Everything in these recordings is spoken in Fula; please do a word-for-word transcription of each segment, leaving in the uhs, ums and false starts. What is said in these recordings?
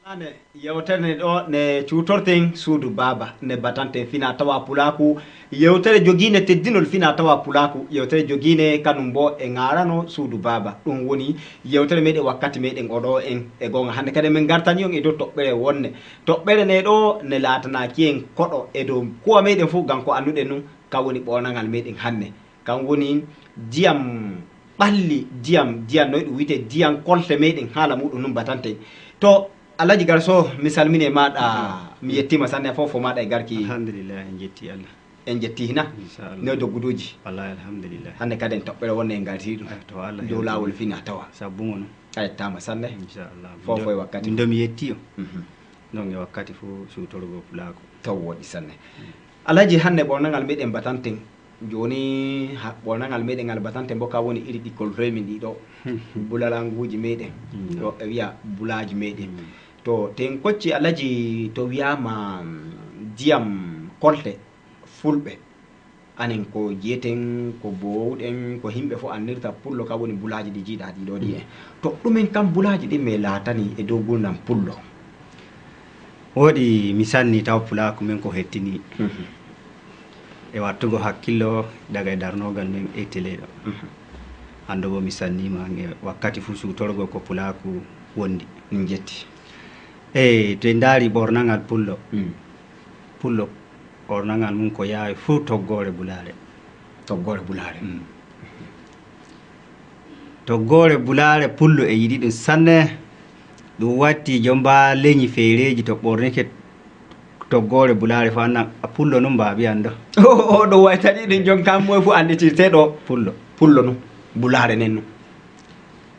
Ane, yewtere nde ɗo nde cuutorten suudu baaba, nde batanten fina tawa pulaaku. Yewtere jogiinde teddinol fina tawa pulaaku. Yewtere jogiinde kanum bo e ŋaarano suudu baaba. Ɗum woni yewtere meɗen wakkati meɗen o ɗo en. E goonga hannde kadi min ngartani on e dow toɓɓere wonne. Toɓɓere nde ɗo nde laatanaaki en koɗo e dow kuwa meɗen fof, ngam ko annduɗen nun, kam woni ɓoornagal meɗen hannde. Kam woni diyam ɓalli, diyam, diyam, no ɗum wiyetee, diyam kolte meɗen, haala muɗum nun batanten. To, Alhaji Garso, mi salmini e maaɗa, mi yettiima sanne, fof fof maaɗa e garki. Alhamdulillah, en jetti Allah. En jetti hina? Inchallah. No dogguduuji? Wallahi, alhamdulillah. Hannde kadi en toɓɓere wonne en ngartii ɗum. Eh, to Allah dow hewti. Laawol fina tawa. Sabbu mo non. A yettaama sanne. Inchallah. Fof fof e wakkati. Min ɗo mi yetti o. Mhm. Donc e wakkati fof suutorgo pulaaku. Taw woɗi sanne. Alhaji, hannde ɓoornagal meɗen batanten. Jooni ha, ɓoornagal meɗen ngal batanten bo ka woni iri ɗikkol remin ɗi ɗo. Bulalanguuji meɗen. Mm. Ɗo ɓe wiya bulaaji meɗen. Mm. To, ten kocci Alhaji to wiyaama, mm, diyam kolte fulɓe. Anen ko jiyeten, ko boowɗen, ko himɓe fof annirta pullo ka woni bulaaji ɗi jiiɗaa ɗi ɗo ɗi en. To ɗumen kam bulaaji ɗin me laatani e dow gurdam pullo. Woɗi mi sanni taw pulaaku men ko hettini. Mhm. E wattugo hakkillo daga e darnogal men e tele ɗo. Mhm. Hande bo mi sanniima e wakkati fu suutorgo ko pulaaku wondi. Min jetti. E to en ndaari ɓoornagal pullo. Mm. Pullo ɓoornagal mum ko yaawi fu toggoore bulaare. Toggoore bulaare. Mm. Toggoore bulaare pullo e yiɗi ɗum sanne. Ɗum watti jomba leñi feereeji to ɓoornike toggoore bulaare fu annan a pullo nun mbaabi an ɗo. O, o ɗo waytani ɗum jon kam moy fu anditirte ɗo. Pullo. Pullo nun. Bulaare nen nun.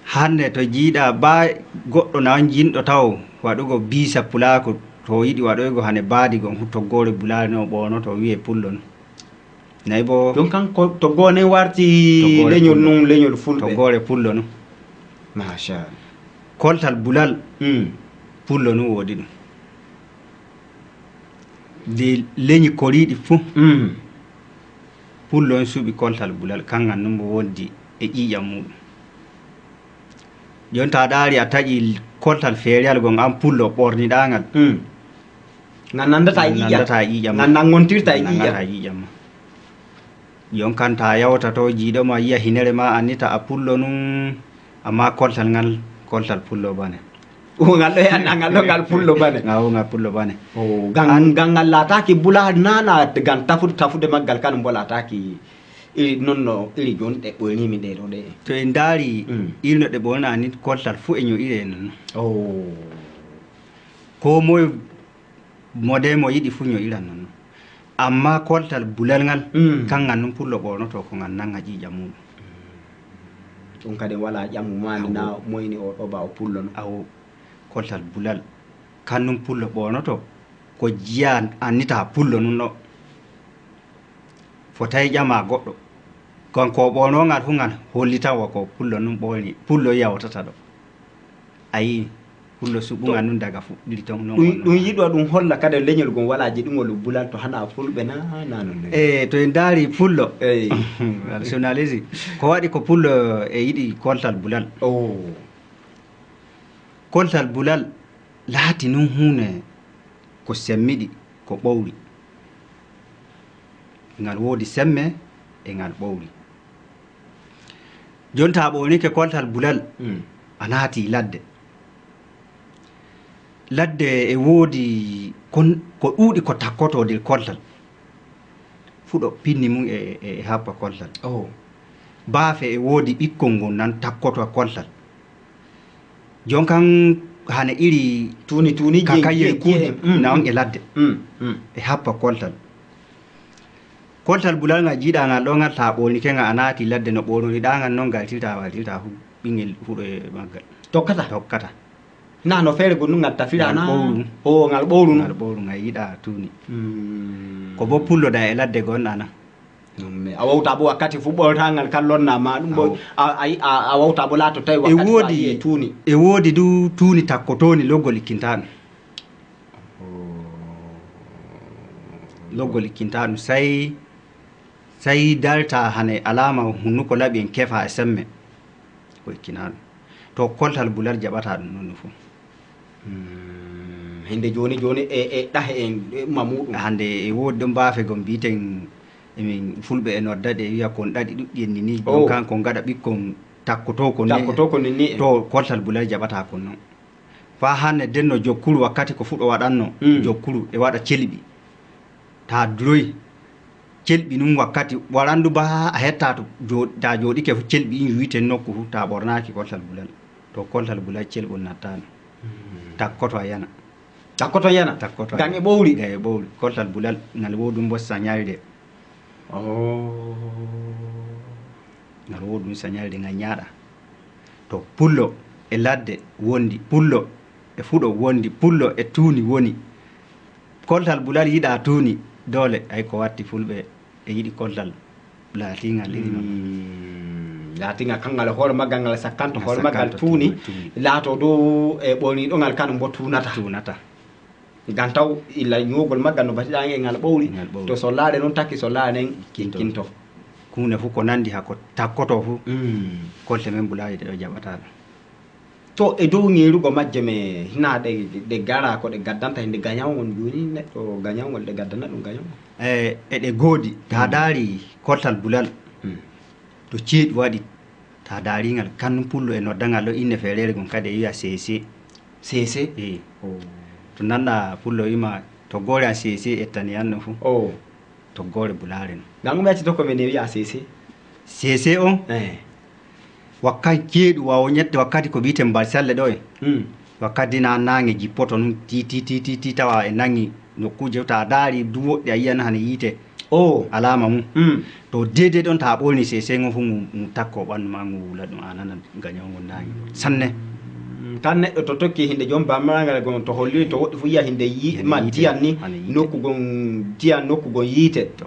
Hande to jiiɗa ba goɗɗo na on jinɗo taw waɗugo biisa pulaaku to yiɗi waɗoygo hane baadi gon fu toggoore bulaare no ɓoonoto wi'e pullo nun. Nayi bo. Ɗum kan ko to goonen warti toggoore leñol pullo. Nun, leñol fulɓe. Toggoore pullo nun. Machallah. Koltal bulal. Mm. Pullo nun woodi ɗum. De leñi koriiɗi fu. Mm. Pullo on suɓi koltal bulal, kangal nun mo wondi e ƴiiƴam muɗum. Jon ta ɗaari a taƴi koltal feereyal gon an pullo ɓorniɗaa ngal. Mm. Ngal nandata e ƴiiƴam. Nandata e ƴiiƴam. Ngal nangontirta e ƴiiƴam. Nangata e ƴiiƴam ma. Jon kan ta yawta to jiiɗo ma yiya hinere ma annita a pullo nun, amma koltal ngal, koltal pullo bane. O ngal ɗo e annda ngal ɗo ngal pullo bane. Nga o ngal pullo bane. O gan, gan ngal laataaki bula nana gan tafude, tafude maggal kanum bo laataaki iri non no iri jon ɗe ɓoyni mi ɗe ɗo ɗe. To en ndaari, mm, iri no ɗe ɓoyna ni koltal fu e ño'ire e non. O. Ko moye mo de mo yiɗi fu ño'iran non. Amma koltal bulal ngal, mm, kan ngal nun pullo ɓornoto ko ngal nanga ƴiiƴam muɗum. Ɗum kadi wala ƴammu maani na moyni o ɗo ba o pullo non. Awo, koltal bulal. Kan nun pullo ɓornoto ko jiya annita pullo nun ɗo. Fotay ƴama goɗɗo. Kanko o ɓorno ngal fu ngal hollitan wa ko pullo nun ɓorni, pullo yawtata ɗo. Ayi, pullo suɓungal nun daga fuɗɗiri ton non. Ɗum, ɗum yiɗo ɗum holla kadi leñol gon wala jiɗungol bulal to hana fulɓe na, na non. E to en ndaari pullo. Eyi. Wala journaliste. Ko waɗi ko pullo e yiɗi koltal bulal. O. Koltal bulal laati nun huune ko semmiɗi, ko ɓowri. Ngal woodi semme e ngal ɓowri. Jonta a ɓownike koltal bulal, mm, a naati ladde. Ladde e woodi kon, ko ɗuuɗi ko takkoto nder koltal. Fuɗo pinni mum e, e, e happa koltal. Oh. Baafe e woodi ɓikkol ngon nan takkoto koltal. Jon kan hane iri tuuni, tuuni ka je, kayyel je, kuuji je, mm, na on e ladde. Mm, mm. E happa koltal. Koltal bulal ngal jiiɗa ngal ɗo ngal ta ɓownike ngal a naati ladde no ɓownoriɗa ngal non ngal tilta waltilta fu ɓingel fuɗo e maggal. Tokkata? Tokkata. Na no feere gonnungal ngal tafira na? Ɓowru. O, ngal ɓowru nun. Ngal ɓowru ngal yiɗa tuuni. Mm. Ko bo pulloda e ladde gonɗa na. Mm, a wawta bo wakkati fu ɓoltangal kan lonna ma ɗum bo. Awo. A, a, a, a wawta bo laato tawi e wakkati woodi, fa e tuuni. E woodi du tuuni takko tooni loggol ikkinta ɗum. Loggol ikkinta ɗum sai, sai darta hane alama hunnuko laɓi en kefa e semme. Ko ikkina ɗum. To koltal bulal jaɓata ɗum non no fu. Mm. Hinde jooni jooni e, e ɗahe en, e ma muɗum. Hande e woodi ɗon baafe gom mbiiten, emin fulɓe e nodda ɗe wiya kon ɗaɗi ɗuɗɗi en ni, ni. Oh. Ɗon kan kon gaɗa ɓikkon takkotoo kon ni. Takkotoo kon ni, ni. To koltal bulal jaɓata kon non. Faa hannde denno jokkuru wakkati ko fuɗo waɗanno, mm, jokkuru e waɗa celɓi. Taa duroy celɓi nun wakkati warandu baa a hetta to jo-, taa jooɗike fu celɓi in wiiten nokku fu taa ɓornaaki koltal bulal. To koltal bulal celɓol nattaano. Mm. Takkoto a yana. Takkoto yana? Takkoto a yana. Gan e ɓowri? Gan e ɓowri. Koltal bulal ngal woodun bo sañayde. Oh. Ngal woodun sañayde ngal ñaaɗa. To pullo e ladde wondi, pullo e fuɗo wondi, pullo e tuuni woni. Koltal bulal yiɗaa tuuni, doole ay ko watti fulɓe e yiɗi koltal laatiingal iri non. Mm, laatiingal kangal e hoore maggal ngal sakkanto hoore maggal tuuni, tuuni, tuuni. Laato dow e ɓoyniiɗo ngal kanum bo tuunata. Tuunata. Ngam taw illa ñoogol maggal no batiɗaa e ngal ɓowri. Ngal ɓowri. To sollaare non takki sollaare nen kinto. Kinto. Kuune fu ko nandi haa ko takkoto fu. Mm. Kolte men bulaaɗe ɗe ɗo jaɓataa ɗum. To e dow ŋeerugo majje me hinaa ɗe, ɗe gara ko ɗe gaddanta hinde gañawol jooni neɗɗo gañawol ɗe gaddana ɗum gañawol. E, eɗe goodi. Taa daari koltal bulal. Mm. To ceeɗu waɗi. Taa daari ngal, kan pullo e nodda ngal ɗo inne feereere gon kadi e wi'a seese. Seese? Ee. Oh. To nanɗa pullo wi'ma toggoore an seese ettani an no fu. Oh. Toggoore bulaare no. Ngam ɗume acci tokko men e wi'a seese? Seese on? Eh. Wakkat ceeɗu waawo ñette wakkati ko wi'eten mbalsalle ɗo en. Hmm. Wakkati na naange jippoto nun ti, ti, ti, ti, ti, tawa e nangi nokkuuje, ta daari du woɗɗi a yi'an hano yiite. Oh. Alaama mum. Hmm. To deedee ɗon ta ɓoyni seesey ngon fu ngu, ngu takko ɓandu ma ngu wula ɗum a nana gañaw ngun naange. Sanne. Mm, kan neɗɗo to tokki hinde joom bammarangal gon to holli to woɗɗi fu yi'a hinde yi-, hinde ma yiite, diyan ni hande yiite. Nokku gon diyan nokku gon yiite. To.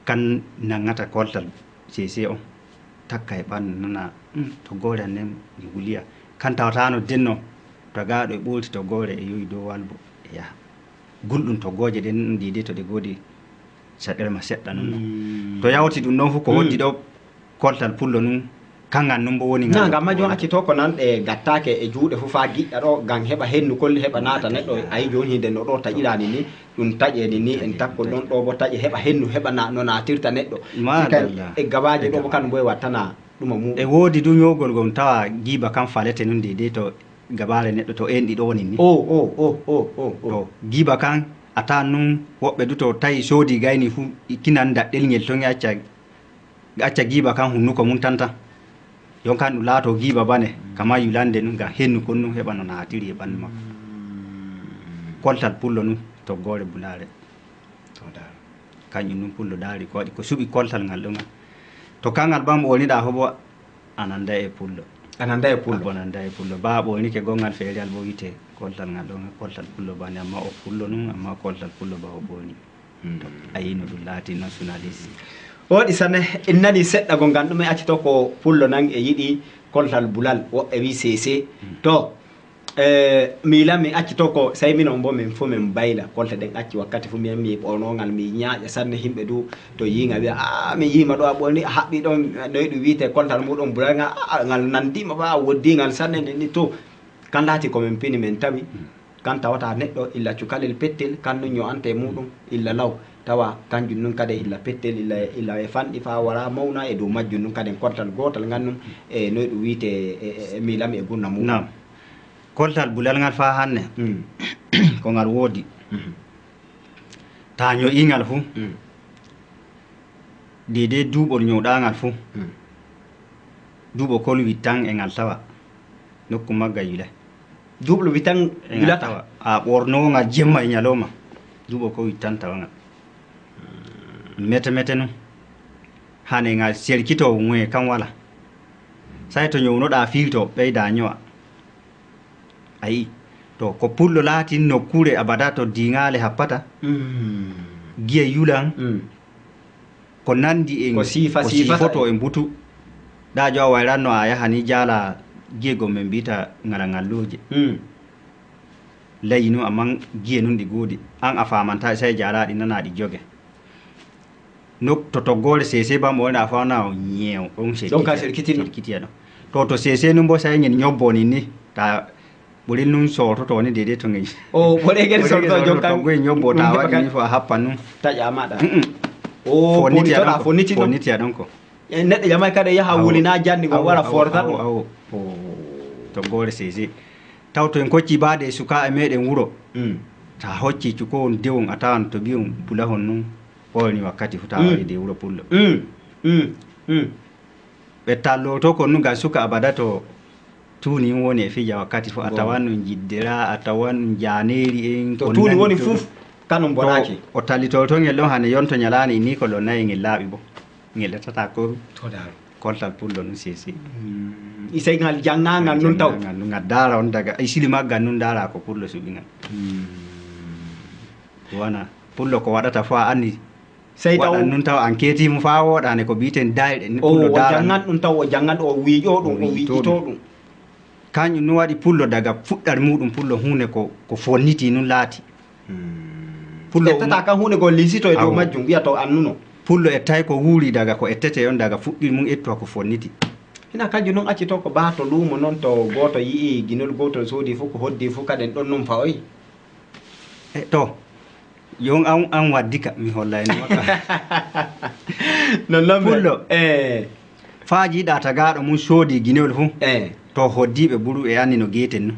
Kan nangata koltal seesey on. Takka e ɓandu nana, mm, toggoore an nden mi wuliya. Kan tawataano denno tagaaɗo e ɓoolti toggoore e yowi dow walbo e yaha. Gulɗum toggooje ɗen ɗum deydey to ɗe goodi saɗirma seɗɗa nun ɗon. Mm. To yawti ɗum ɗon fu ko hoddi ɗo koltal pullo nun, kangal nun bo woni ngal. Na ngam majjum acci to ko nan ɗe gattaake e juuɗe fu faa giɗɗa ɗo ngam heɓa hennu kolli heɓa naata neɗɗo. Ayi jooni hinde no ɗo taƴiraani ni. Ɗum taƴe ni, ni en taƴe, takkol ɗon ɗo bo taƴe heɓa hennu, heɓa na, no naatirta neɗɗo. Madalla. Sika e gabaaje ɗo bo kan bo e wattana ɗuma muɗum. E woodi du ñoogol gol tawa giiba kan falete nun deydey to gabaare neɗɗo to enɗi ɗo woni ni. O, o, o, o, o, o. To giiba kan a tawan nun woɓɓe du to tawi soodi gayni fu ikkinan daɗɗel ngel ton e acca Acca giiba kan hunnuko mum tan tan. Yon kan ɗum laatoo giiba bane, kama yulande nun ngam hennu kon nun heɓa no naatiri e ɓandu makko. Koltal pullo nun, toggoore bulaare. To daaro. Kanƴum nun pullo daari ko waɗi, ko suɓi koltal ngal ɗo ngal. To kangal bam ɓoyniɗaa fo bo, a nanda e pullo. A nanda e pullo. A bo nanda e pullo. Ba ɓoynike gongal feereyal bo wite koltal ngal ɗo ngal, koltal pullo bane, amma o pullo nun, amma koltal pullo ba o ɓoyni. Mm. To, a yii no ɗum laati nationaliste. Woɗi sane, en nani seɗɗa go ngam ɗume acci to ko pullo nan e yiɗi koltal bulal, woɓɓe wi seese. Mm. To, eh, miilan mi acci to ko, sey minon bo min fu min bayla, kolte ɗen acci wakkati fu mi, mi ɓornongal, mi ñaaƴa sanne, himɓe du to yiinga wi'a, "Ah, mi yiima ɗo a ɓorni, a haɓɓi ɗon, noy ɗum wiite koltal muɗum bulal ngal, ah, ngal nandiima ba, a woddi ngal sanne, ni, ni." To, kan laati ko min pini min tawi. Mm. Kan tawata neɗɗo illa cukalel pettel, kan nun ño'ante muɗum illa law. Tawa kanjum nun kadi illa pettel, illa, illa e fanɗi faa wara mawna e dow majjum nun kadi koltal gootal ngal nun e noy ɗum wiite e, e, e miilam e gunna muɗum. Naam. Koltal bulal ngal faa hanne. Mm. Ko ngal woodi. Mhm. Taa ño'ii ngal fu. Mm. Deydey duuɓol ño'uɗaa ngal fu. Mm. Duuɓo kol wittan e ngal tawa. Nokku magga yulay. Duuɓol wittan e ngal yulata. Tawa. A ɓornoo ngal jemma e ñalooma. Duuɓo kol wittan tawa ngal. Mete mete nun. Hane ngal serkitoo ŋoye kan wala. Say to ñownoɗaa fiiltoo ɓeydaa ño'a. A yi'i? To, ko pullo laatin nokkuure abada to diiŋaale happata, mm, giye yulan, mm, ko nandi e ko siifa, ko siifata siifotoo e mbutu. Ɗaa jo a wayranno a yaha ni jaala giye gom men mbiita ŋala ŋallooje. Mm. Layi nun, amman giye nun ɗi goodi. An a faamantaa, sey jaalaa ɗi nanaa ɗi joge. Nok to toggoore seesee bam o wona fana o ñeew ɗon. Ɗon ka serkiti no. Serkiti no. To, to seesee nun bo sey ngel ñobbo ni ni. Ta Ɓorel nun soototo ni deedey to ngel. O ɓorel ngel soototo jon kan. Ɓorel ngel soototo, ɓorel ñobbo ta waɗi ni fo a happa nun. Taƴa maɗa. Mm-mm. O fonniti a ɗon ko. Fonniti a ɗon ko. E neɗɗo ƴamay kadi yaha wuli na janni go wara forta ɗum. Awo, awo. To goore sese. Taw to en kocci baade e sukaaɓe meɗen wuro. Mm. Ta hocci cukowon dewon a tawan to biyun bulahon nun. Ɓoyni wakkati fu ta waɗi de wuro pullo. Mm. Mm. Mm. Ɓe talloto ko nu gam suka abada to tuuni woni e fija wakkati fu a tawan ɗum jiddera a tawan ɗum janeeri en. To tuuni woni fuf kanum bonaaki. O tallitoto ngel ɗon hande yonto ñalaani ni ko lonnayel ngel laaɓi bo ngel ɗattata koru. Koltal pullo nun sese. Isay ngal jannga ngal nun taw. Ngal nun ngal daara on daga isili maggal nun daara ko pullo suɓi ngal. Wana pullo ko waɗata fo a anni. Sey taw waɗan nun taw enquête mo faa wooɗaane ko biiten dayɗe ni o pullo o daran. Janngan ɗum taw o janngan o wiiƴo ɗum o wiiƴito ɗum. Kañum nun waɗi pullo daga fuɗɗar muɗum pullo huunde ko ko fonniti nun laati. Pullo ƴettata kan huunde goo liisito e dow majjum wiya to annuno. Pullo ettay ko wuuri daga ko ettete on daga fuɗɗir mum ettuwa ko fonniti. Hina kanjum nun acci to ko baa to luumo non to gooto yi'i ginol gootol soodi fu ko hoddi fu kaden ɗon nun fawoy. E to Jon an an waddika mi hollayno makka. Non non pullo. Eh. Faa jiiɗa tagaaɗo mum soodi ginewol fu. Eh. To hoddiiɓe buru e anni no geeten nu.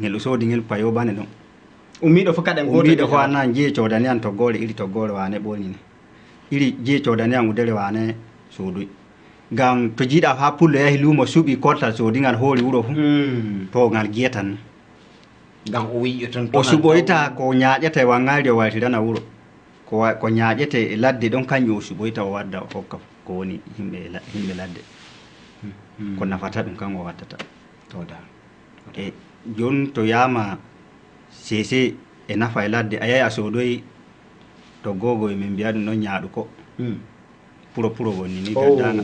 Ngel o soodi ngel payo bane ɗon. Ummiiɗo fu kaɗen gooto. Ummiiɗo fu annan jeye coodani an toggoore iri toggoore waane ɓoyni ne. Iri jeye coodani an udere waane soodoy. Ngam to jiiɗa haa pullo yahi luumo suɓi koltal soodi ngal hoori wuro fu. To ngal giyatanno. Ngam o wiƴƴoton o suɓoyta ko ñaaƴete wangayri o waytirana wuro. Ko wa- ko ñaaƴete e ladde ɗon kanƴum o suɓoyta o wadda o hokka ko woni yimɓe la- yimɓe ladde. Ko nafata ɗum kan o wattata. To da. E jon to yama sese e nafa e ladde a yahi a soodoyi to gogo e min mbiya ɗum ɗon ñaaɗu ko. Puro puro woni ni gaddaanga.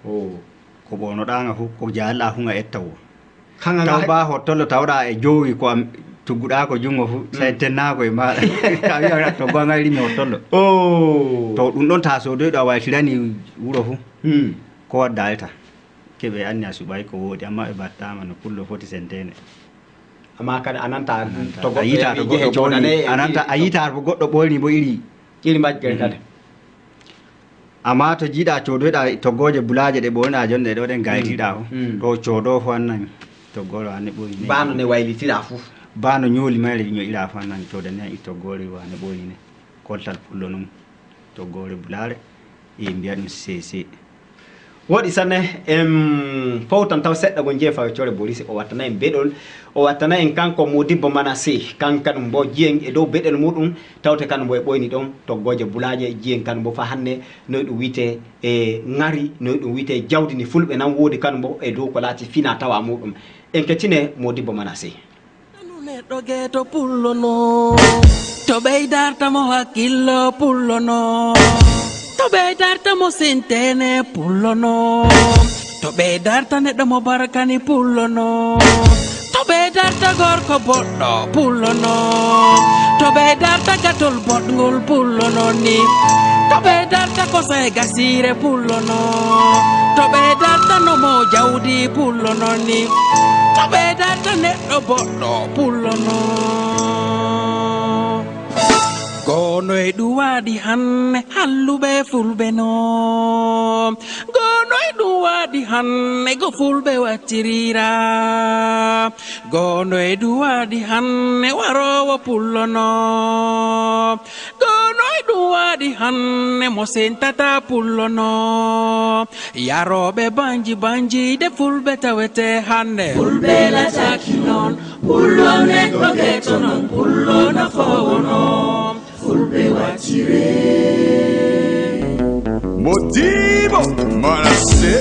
Ko ɓoonoɗaanga fu ko jaalɗaa fu nga etta wo. Taw ba hottollo tawɗaa e jowi ko am tugguɗaa ko junngo fu say tennaako e maaɗa. Ka wiya to gonga rimi hottollo. To ɗum ɗon ta soodoyɗo a waytirani wuro fu. Ko wadda alta. Keɓe anni a suɓay ko woodi amma ɓe battaama no pullo foti senteene. Amma kadi a nanta to goɗɗo a yita to goɗɗo ɓoyni a nanta a yita to goɗɗo ɓoyni bo iri iri majjere kadi. Amma to jiiɗa coodoyɗa toggooje bulaaje ɗe ɓoynoɗa jonde ɗo ɗen gaytiɗa fo to coodo fo annan toggoore wane ɓoyni bano ne waylitiɗa fo bano ñooli mayre ñoƴiɗa fo annan coodani an i toggoore wane ɓoyni ne koltal pullo non toggoore bulaare e mbiya ɗum sese. Woɗi sanne en fawtan taw seɗɗa go jeefa e core bolisi o wattana en beɗol o wattana en kanko modibbo manase kankan mbo jiyen e dow beɗel muɗum tawte kan mbo e ɓoyni ɗon toggooje bulaaje jiyen kan mbo fa hannde noy ɗum wiyte e ŋari noy ɗum wiyte jawdi ndi fulɓe nan woodi kan mbo e dow ko laati fina tawa muɗum en kettine modibbo manase. Neɗɗo geeto pullono to ɓey darta mo hakkillo pullono to ɓey darta mo sintene pullono to ɓey darta neɗɗo mo barkani pullono to ɓey darta gorko boɗɗo pullono to ɓey darta gatol boɗngol pullono ni to ɓey darta kosa e gasiire pullono to ɓey darta nomo jawdi pullono ni to ɓey darta neɗɗo boɗɗo pullono gono e ɗum waɗi hanne halluɓe fulɓe no gono e ɗum waɗi hanne go fulɓe wattirira gono e ɗum waɗi hanne warowo pullono gono e ɗum waɗi hanne mo sentata pullono yarooɓe banji banji de fulɓe tawete hannde fulɓe lataki noon pullo neɗɗo geto noon pullo nafoowo noon fulɓe wattire modibo manase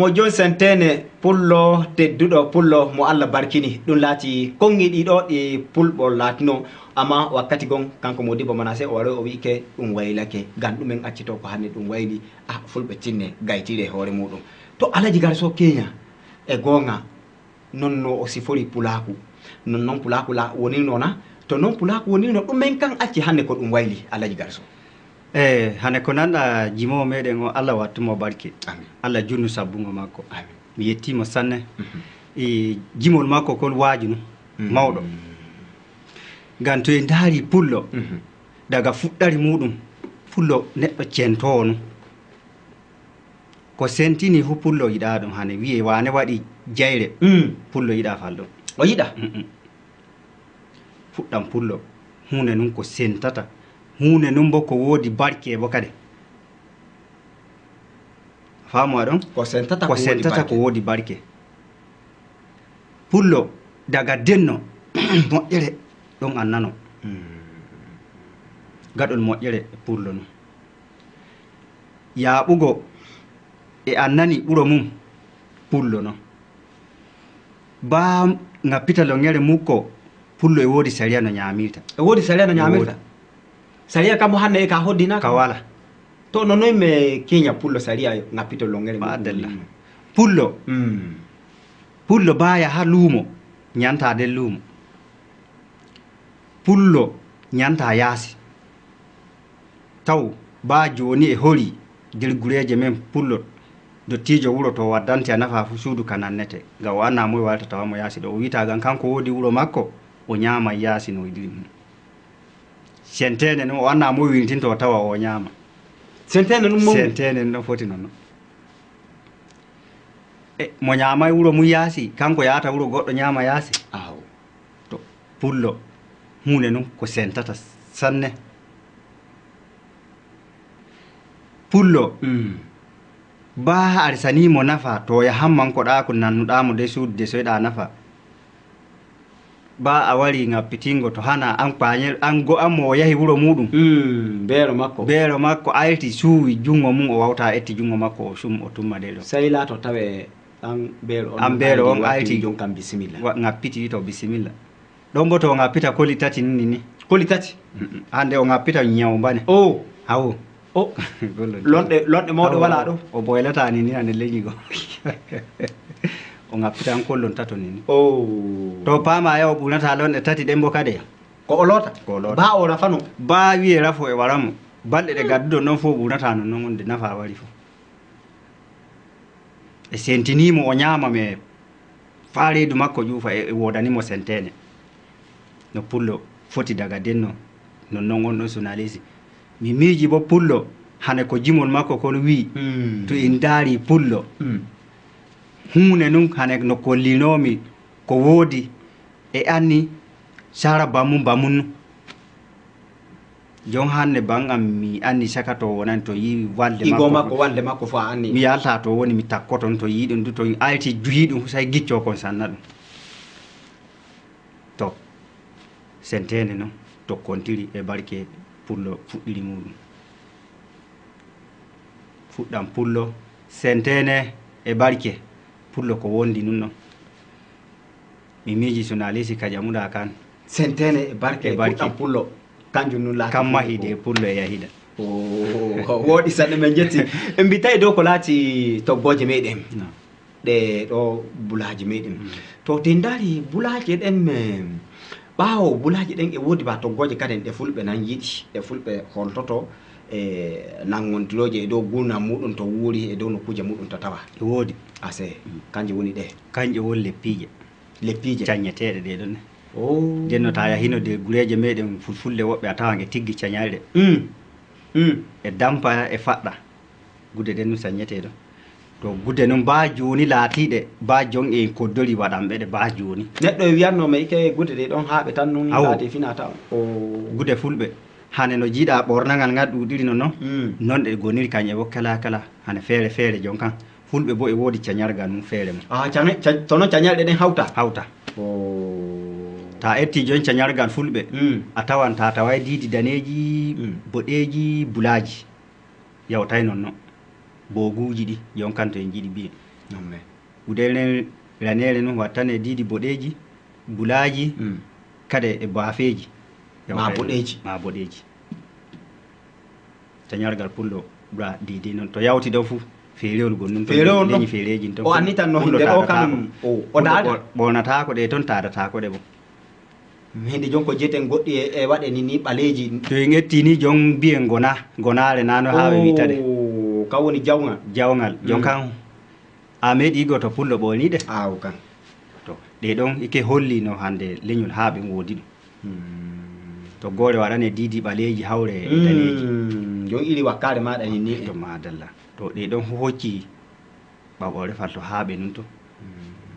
O jon senteene pullo tedduɗo, pullo mo Allah barkini. Ɗum laati konngi ɗiɗo ɗi pulɓo laatino. Amma wakkati gon, kanko Modibo Manase o waroy o wi'ike ɗum waylake. Ngam ɗumen accito ko hannde ɗum wayli? Ah, fulɓe tinne gaytire e hoore muɗum. To Alaji Garso Kenya e goonga, non no o sifori pulaaku. Non non pulaaku la wonirno na? To non pulaaku wonirno, ɗumen kan acci hannde ko ɗum wayli, Alaji Garso? Eh, hane ko nanɗa jimowo meɗen o, Allah wattumo barke. Amin. Allah junnu sabbungo makko. Amin. Mi yettimo sanne. Mhm. E jimol makko kol waaju no. Mhm. Mawɗo. Ngam to en ndaari pullo, mhm, daga fuɗɗari muɗum, pullo neɗɗo centoowo no. Ko sentini fu pullo yiɗa ɗum, hane wi'e wane waɗi jayre. Mm. Pullo yiɗa fal ɗum. O yiɗa? Mm-mm. Fuɗɗam pullo. Huunde nun ko sentata. Huunde nun bo ko woodi barke bo kade. Faamu a ɗon? Ko sentata ko Ko woodi sentata barke. Ko woodi barke. Pullo daga denno moƴƴere ɗon annano. Mm. Gaɗol moƴƴere pullo non. Yaaɓugo e annani ɓuro mum pullo non. Baa ngappita longere mukko pullo e woodi sariya no ñaamirta. E woodi sariya no E woodi. Ñaamirta? Sariya kam mo hannde e ka hoddinaka? Ka wala. To no noy me keña pullo sariya ngappito longere mukko? Maadalla. Pullo. Mm. Pullo baa yaha luumo, ñanta nder luumo. Pullo ñanta yaasi. Taw baa jooni e hori nder gureeje men pullo, dottiijo wuro to waddante a nafa fu suudu ka nannete. Ngam o annaa moy warata tawa mo yaasi ɗo. O wi'ata ngam kanko woodi wuro makko, o ñaama yaasi no idiri mum. Senteene non, o annaa moy wirtinto o tawa o ñaama. Senteene non mawni? Senteene non foti non. E, mo ñaamay wuro mum yaasi, kanko yaata wuro goɗɗo ñaama yaasi? Awo. To pullo, huunde nun ko sentata sanne. Pullo, mm, baa arsanii mo nafa, to yahan mankoɗaa ko nannuɗaa mo de suudu de soyɗaa nafa. Baa a wari ŋappitingo to hana an pañel, an go an mo o yahi wuro muɗum. Mm, beero makko. Beero makko alti suuwi junngo mum, o wawta etti junngo makko, o sum, o tumma de ɗo. Sey laato tawe an beero on An beero aldi on watti alti. Jon kam bisimilla. Wa-, ŋappiti to bisimilla. Ɗon bo to o ŋappita koli tati ni ni. Koli tati? Mm-mm. Hande o ŋappita ñaw bane. Oh. Hawo. Oh. Gollon. Lonɗe, lonɗe mawɗe Hawo. Wala ɗo? O boylata ni ni hande leñi go. O ŋappita an kollon tato ni ni. Oh. To paama ya o ɓunata lonɗe tati ɗen bo kade. Ko o loota? Ko o loota. Ba o rafano? Ba wiye rafo e waramo. Balɗe ɗe gadduɗon ɗon fof ɓunata non non wonde nafa wari fof. E sentinii mo, o ñaama, mais faa reedu makko ƴuufa, e, e woodani mo senteene. No pullo foti daga denno, non non on ɗon sunalisi. Mi miiji bo pullo, hane ko jimol makko kon wi'i, mm, to en ndaari pullo, mm, huune nun hane no kollinoomi ko woodi e anni sara bamum bamum nun. Jon hannde ban am mi anni saka to wonani to yi'i walde Igo makko makko, walde makko fu a anni. Mi yalta to woni mi takkoton to yi'i ɗum du to alti juyi ɗum sai gicco kon sanna ɗum. To senteende non tokkontiri e barke pullo fuɗɗiri muɗum. Fuɗɗam pullo senteene e barke pullo ko wondi nun non. Mi miiji sunalisi ka jamuɗa kan. Senteene e barke, e barke. Puɗɗam pullo. Kanjum nun laati kam mahide pullo e yahida. O, o, wooɗi sanne, men jetti. En mbi tawi dow ko laati toggooje meɗen. No. Ɗe ɗo bulaaji meɗen. Mm. To te ndaari bulaaje ɗen, men, ɓaawo bulaaje ɗen e woodi ba toggooje kaden ɗe fulɓe nan yiɗi, ɗe fulɓe holtoto, e nangontirooje e dow gurnam muɗum to wuuri, e dow nokkuuje muɗum to tawa. E woodi. Ase, mm, kanje woni ɗe. Kanje woni leppiije. Leppiije. Caññeteeɗe ɗee ɗon ne. Oh. Nden no ta yahino de gureeje meɗen fulfulde woɓɓe a tawan e tiggi cañayɗe. Mm. Mm. E dampa e faɗɗa. Gude ɗen no caññetee ɗon. To gude non baa jooni laatiiɗe, baa jon en koddori waɗanɓe ɗe baa jooni. Neɗɗo e wiyanno ma ike gude ɗe ɗon haa ɓe tan nun Awo. Laati fina taw. Oh. Gude fulɓe. Hane no jiiɗa ɓornangal ngal ɗuuɗiri no non. Mm. Non ɗe goniri kañƴe wo kala kala. Hane feere feere jon kan. Fulɓe bo e woodi cañargal mum feere mum. Ah, cañe-, ca-, to non cañalɗe ɗen hawta? Hawta. Oh. Ta etti jon cañargal fulɓe, mm, a tawan ta taway diidi daneeji, mm, boɗeeji, bulaaji. Yawtay non non. Booguuji ɗi, jon kan to en jiiɗi biye. Udere nden raneere non wattane diidi boɗeeji, bulaaji, kadi e baafeeji. Ma boɗeeji. Ma boɗeeji. Cañargal pullo ɓura diidi non. To yawti ɗo fuu, feerewol gonnun ton, feerewol leñi feereeji ton. O annitan no hinde ɗo kanum o daada. Ɓoolnataako ɗe ton, taadataako ɗe bo. Hinde jon ko jeten goɗɗi e waɗe ni, ni ɓaleeji. To en ƴetti ni jon mbiyen gona, gonaare na no haa ɓe wi'ata ɗe. Kan woni jawngal. Jawngal. Jon kan a meeɗi yigo to pullo ɓoolni ɗe? Aaw kan. To ɗe ɗon ike holli no hande leñol haa ɓe woodi ɗum. Toggoore waɗane diidi ɓaleeji hawre e daneeji. Jon iri wakkaare maaɗa ni ni. To maadalla. To ɗe ɗon hocci ɓaɓɓoore falto haa ɓe nun to.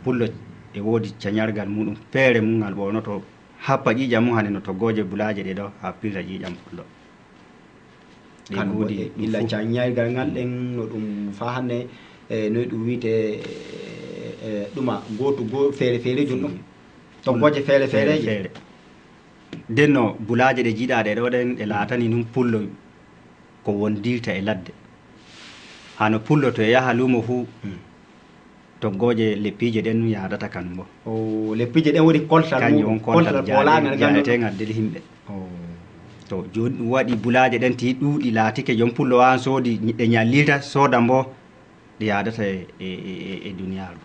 Pullo e woodi cañargal muɗum feere mum ngal ɓoolnoto happa ƴiiƴam mum hande no toggooje bulaaje ɗe ɗo happirta ƴiiƴam pullo. Ɗe kan woodi boɗɗe illa cañargal ngal ɗen no ɗum faa hande, e, no ɗum wi'ete, e, ɗuma gootu goo feere feere jun ɗum. Toggooje feere feereeje. Feere. Nden no bulaaje ɗe jiiɗaa ɗe ɗo ɗen ɗe laatani nun pullo ko wondirta e ladde. Hano pullo to e yaha luumo fu, toggooje leppiije ɗen nun yaadata kanum bo. O, leppiije ɗen woni koltal muɗum, koltal jaade-, boolaangal ngal jaareteeŋgal del himɓe. To jooni ɗum waɗi bulaaje ɗen ti ɗuuɗi laatike joom pullo waan soodi ɗe ñallirta sooda mbo ɗe yaadata e, e, e, e duniyaaru.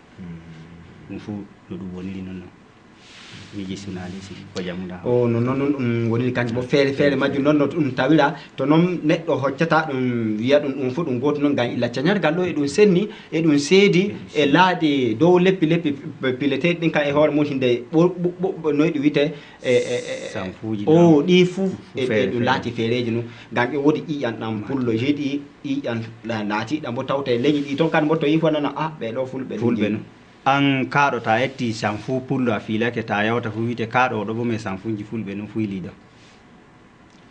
Ɗum fu no ɗum woniri non non. Miiji sunaalisi ko jamuɗaa. O, non non non ɗum woniri kanjum bo feere feere majjum non no ɗum tawira. To non neɗɗo hoccata ɗum wiya ɗum ɗum fu ɗum gootu non ngam illa cañargal ɗo e ɗum senni e ɗum seedi e laaɗi dow leppi leppi p-, pileteeɗi ɗin kan e hoore mum hinde ɓo-, ɓo-, ɓo-, ɓo-, noy ɗum wiyetee? E, e, e, Sanfuuji o ɗon ɗi fu fu e, e feere ɗum feere. Laati feereeji nun ngam e woodi ƴiiƴan ɗan pullo yeeɗi ƴiiƴan la-, laatiiɗan bo tawta e leñi ɗi ton kan bo to yii fu nana a ɓee ɗo fulɓe ɗum fulɓe jeyi. Nun an kaaɗo ta etti sanfu pullo a fiilake ta yawta fu wiite kaaɗo o ɗo bo me sanfuuji fulɓe nun fuylii ɗo.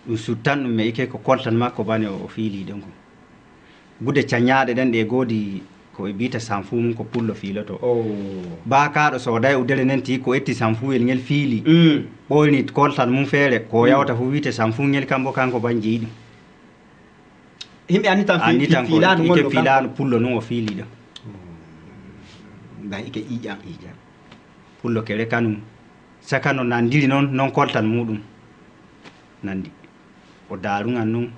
Ɗum suttan ɗum me ike ko koltal makko bane o fiilii ɗon ko. Gude cañaaɗe ɗen ɗe goodi ko ɓe biita sanfu mum ko pullo fiiloto. Baa kaaɗo sooday udere nen ti ko etti sanfuwel ngel fiili. Ɓoyni koltal mum feere ko yawta fu wiite sanfu ngel kambo kanko ban jeyi ɗum. Himɓe annitan fi-, annitan ko fiilaanu ike ngol no fiilaanu kanko. Pullo nun o fiili ɗum. Nda ike ƴiiƴan. Ƴiiƴan. Pullo kere kanum. Saka no nandiri non, non koltal muɗum nandi. O daaruŋan nun,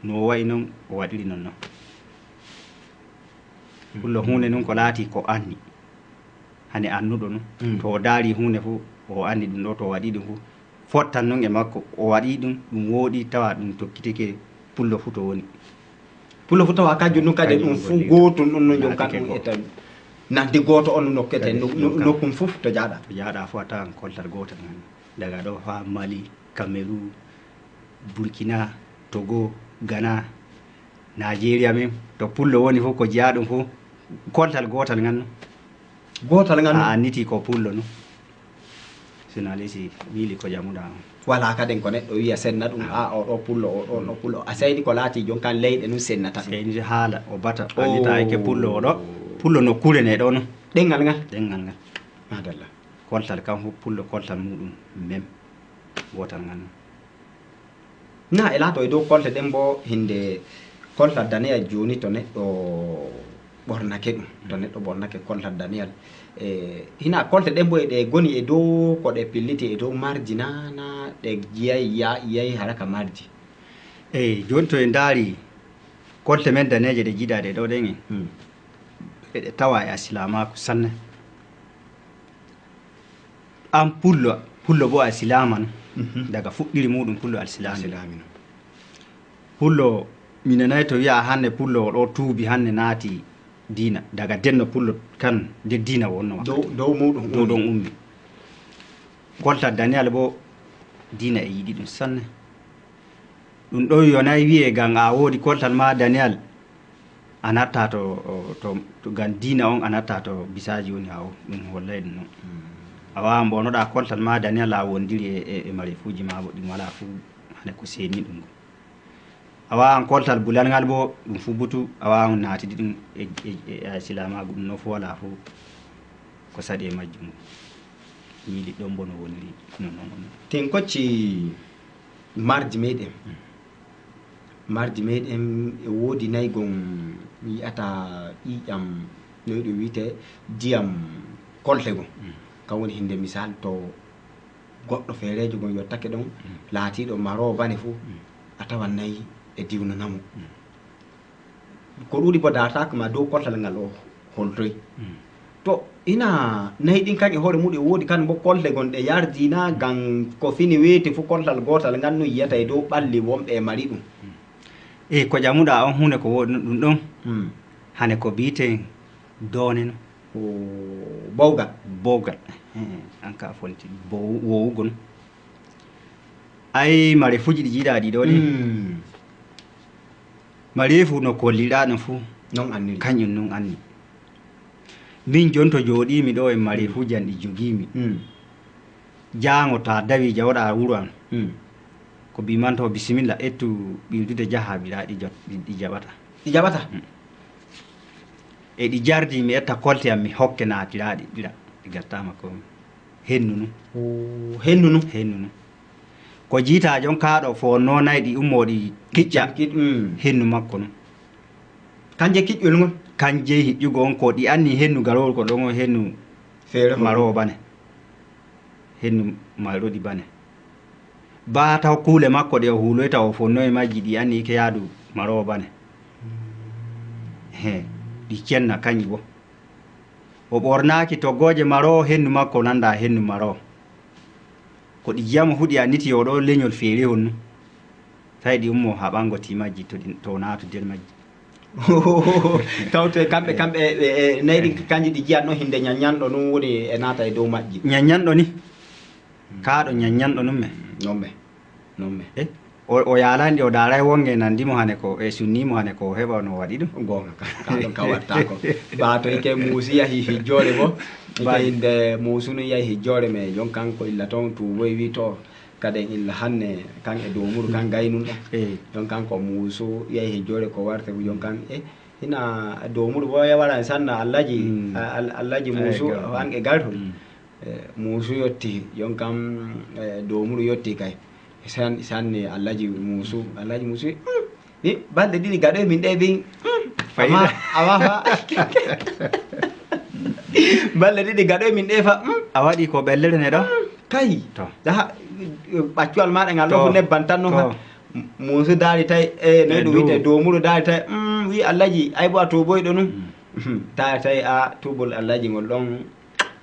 no o wa'i non, o waɗiri non non. Pullo huunde nun ko laati ko anni. Hane annuɗo nun. To o daari huunde fu, o anni ɗum ɗo, to o waɗi ɗum fu. Fottan nun e makko, o waɗi ɗum, ɗum wooɗi, tawa ɗum tokkitike pullo fu to woni. Pullo fu tawa kanjum nun kadi ɗum fu gootum ɗum nun jon kan ɗum etta. Nandi gooto on nokkete nokkum fu to jaaɗa. To jaaɗa fu a tawan koltal gootal ngan. Daga ɗo faa Mali, Cameroun, Burkina, Togo, Ghana, Nigeria men. To pullo woni fu ko jiyaa ɗum fu koltal gootal ngan. Gootal ngan. A anniti ko pullo nun. Sunalisi miili ko jamuɗaa on. Walaa kaden ko neɗɗo wiya senna ɗum, a o ɗo pullo, o ɗo no pullo. A seyni ko laati jon kan leyɗe nun sennata ɗum. Seyni haala o bata, annita eke pullo o ɗo, pullo nokkuure ne ɗo non. Ɗengal ngal. Ɗengal ngal. Madalla. Koltal kan fu pullo koltal muɗum mem. Gootal ngal non. Na e laato e dow kolte ɗen bo hinde koltal daneyal jooni to neɗɗo ɓornake ɗum, to neɗɗo ɓornake koltal daneyal. E, hina kolte ɗen bo e ɗe goni e dow ko ɗe pilliti e dow marji na, na ɗe jiyay, ya-, yiyay haraka marji. Eyi, jooni to en ndaari kolte men daneeje ɗe jiiɗaa ɗe ɗo ɗen en, eɗe tawa e alsilaamaaku sanne. An pullo, pullo bo alsilaama non. Daga fuɗɗiri muɗum pullo alsilaami non. Pullo, mi nanay to wi'a hande pullo o ɗo tuubi hande naati diina. Daga denno pullo kan nder diina wonno wakkati. Dow, dow muɗum dow ummi. Ɗon ummi. Koltal daniyal bo diina e yiɗi ɗum sanne. Ɗum ɗon yonay wi'e ngam a woodi koltal ma daniyal. A natta to, to, to ngam diina on, a natta to bisaaji woni haa o, ɗum hollay ɗum non. A waawan mbonoɗaa koltal ma daniyal a wondiri e, e, e mareefuuji ma bo ɗum walaa fu hande ko seeni ɗum. A waawan koltal bulal ngal bo ɗum fu butu, a waawan naatidi ɗum e, e, e, e silaamaagu ɗum non fu walaa fu ko saɗi e majjum. Miili ɗon bo no woniri non non. Ten kocci marji meɗen. Marji meɗen e woodi nayi gon mi yi'ata ƴiiƴam No ɗum wiyetee ndiyam kolte ngon. Kam woni hinde misal to goɗɗo feereejo ngon yottake ɗon, laatiiɗo maroowo bane fuu, a tawan nayi e diwnana mo. Ko ɗuuɗi bo dartaaka ma dow koltal ngal o holtoy. To ina nayi ɗin kan e hoore muɗum e woodi kan bo kolde ngon ɗe yardina ngam ko fini weeti fuu koltal gootal ngal nun yiyata e dow ɓalli wonɓe e mari ɗum. E ko ƴamuɗaa on huunde ko woodi ɗum ɗon? Hane ko bi'eten doone no? Bowgal. Bowgal. An ka a fonti wowugol. Ay mareefuuji ɗi jiiɗaa ɗi ɗoo ni. Mareefu no kolliɗaa ɗum fuu. Non anniri. Kañum nun anni. Min jon to jooɗiimi ɗoo e mareefuuji an ɗi jogiimi. Jaango ta dawi jawoɗaa wuro an. Ko bi'umanto bisimilla ettu ɓildude jaha ɓiraa ɗi jot-, ɗi, ɗi jaɓata. Ɗi jaɓata? E ɗi jardi mi etta kolte am mi hokke naatiraaɗi ɓira ɗi gattaama ko hennu nun. Hennu nun. Hennu nun. Ko jiitaa jon kaaɗo fo nonay ɗi ummoo ɗi kiƴƴa. Kiƴ-, mm. Hennu makko nun. Kanje kiƴƴol ngol? Kanje hiƴƴugo on ko ɗi anni hennu garowol ko ɗon on hennu feere maroowo bane. Hennu mayroɗi bane. Baa taw kuule makko ɗe o huuloyta o fonno e majji ɗi anni ike yaadu maroowo bane. He, ɗi cenna kañi bo. O ɓornaaki toggooje maroowo hennu makko nanda hennu maroowo. Ko ɗi jiyamo fu ɗi anniti o ɗo leñol feerehol nun. Tawi ɗi ummoo haɓango ti majji to ɗi, to naatu der majji. Tawte kamɓe, kamɓe e, e, e nayi ɗin kanji ɗi jiyatno hinde ñaññanɗo nun woni e naata e dow majji. Ñaññanɗo ni. Kaaɗo ñaññanɗo nun me. Non me. Non me. Eh? O, o yaalani o daaray wonge nandi mo hane ko, e sunni mo hane ko heɓa no waɗi ɗum. Goonga ka, ka ɗon ka watta ko. Ba to ike muusi yahi hijjoore bo. Ike inde muusu nun yahi hijjoore me jon kan ko illa toon tuuboy wi to. Kaden illa hanne kan e doomuru kan gaynun ɗon. Eh. Jon kan ko muusu yahi hijjoore ko warte fu jon kan e hina doomuru bo ya waran sanna allaji, mm, a-, al-, allaji muusu an e gartol. Mm. Eh, muusu yotti jon kan, eh, doomuru yotti kay. San-, sanni allaji muusu, allaji muusu, mm, ni balɗe ɗiɗi gaɗo min ɗe bin, mm, fayida. Amma, awa fa. Balɗe ɗiɗi gaɗo min ɗe fa, mm. A waɗi ko ɓellere ne ɗo? Mm, kay. To. Daha, ɓaccuwal maɗa ngal ɗo fu nebban tan non fa. To. Muusu daari tay, eh, no ɗum wiyte, doomuru daari tay, mm, wi allaji, ay bo a tuuboyɗo nun. Mm. Tawi, tawi a tuubol allaji ngol ɗon.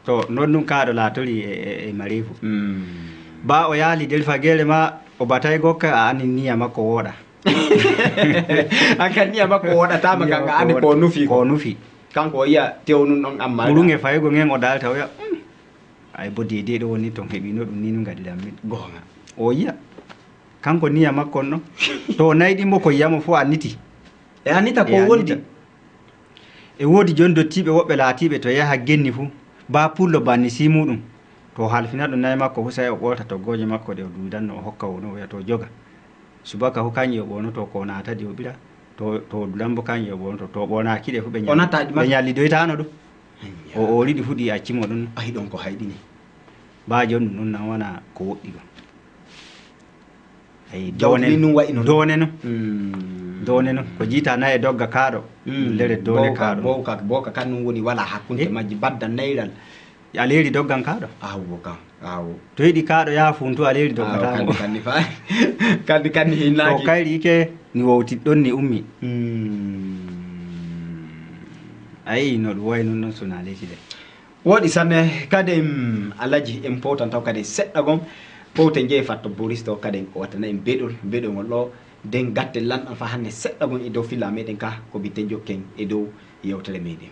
To, non nun kaaɗo laatori e, e, e mareefu. Mm. Ba o yaali der fageere ma, o batay gokka a anni niya makko wooɗa. An kan niya makko wooɗata ma kan a anni ko nufi. Ko nufi. Kanko o yiya tew nun ɗon amma. Ɓurunge faygo ngen o daalta o wiya, mm. Ay bo deedee ɗo woni ton heɓino ɗum ni no ngaɗiran min. Goonga. O yiya. Kanko niya makko on ɗon. To nayi ɗin mo ko yiyamo fu anniti. E annita ko wondi. E woodi jon dottiiɓe woɓɓe laatiiɓe to yaha genni fu, ba pullo banni si muɗum. To halfina ɗum nayi makko fu sai o ɓoolta toggooje makko ɗe o duudanno o hokka o no o wiya to joga. Subaka fu kanƴe o ɓoonoto ko naatadi o ɓira. To, to dulambo kanƴe o ɓoonoto. To ɓoonaaki ɗe fu ɓe ñal-, ɓe ñallidoytaano ɗum. O ooriɗi fu ɗi accimo ɗum. Ahi ɗon ko hayɗini. Ba jon ɗum ɗum nan wona ko woɗɗi ɗum. Ayi, doone nun wa'i non. Doone nun. Mm. Doone nun. Ko jiita nayi e dogga kaaɗo. Mm. Lere doone kaaɗo. Bowka, bowka, bowka kan nun woni wala hakkunde majji badda nayral. Aleeri doggan kaaɗo. Awo kan, awo. To yiɗi kaaɗo yaha funtu aleeri doggata mo. Kanni, kanni fa. Kanni, kanni hinnaaki. To kayri ike ni wowti ɗon ni ummi. Mm. Ayi, no ɗum wayi nun non sona leydi de. Wooɗi sanne, kadi en alaji en powtan taw kadi seɗɗa gon. Powten jeyi fatto Boris to kadi en o wattana en beɗol, beɗol ngol ɗo. Den gatten lanɗan fa hande seɗɗa gon e dow filla meɗen ka ko bitten jokken e dow yewtere meɗen.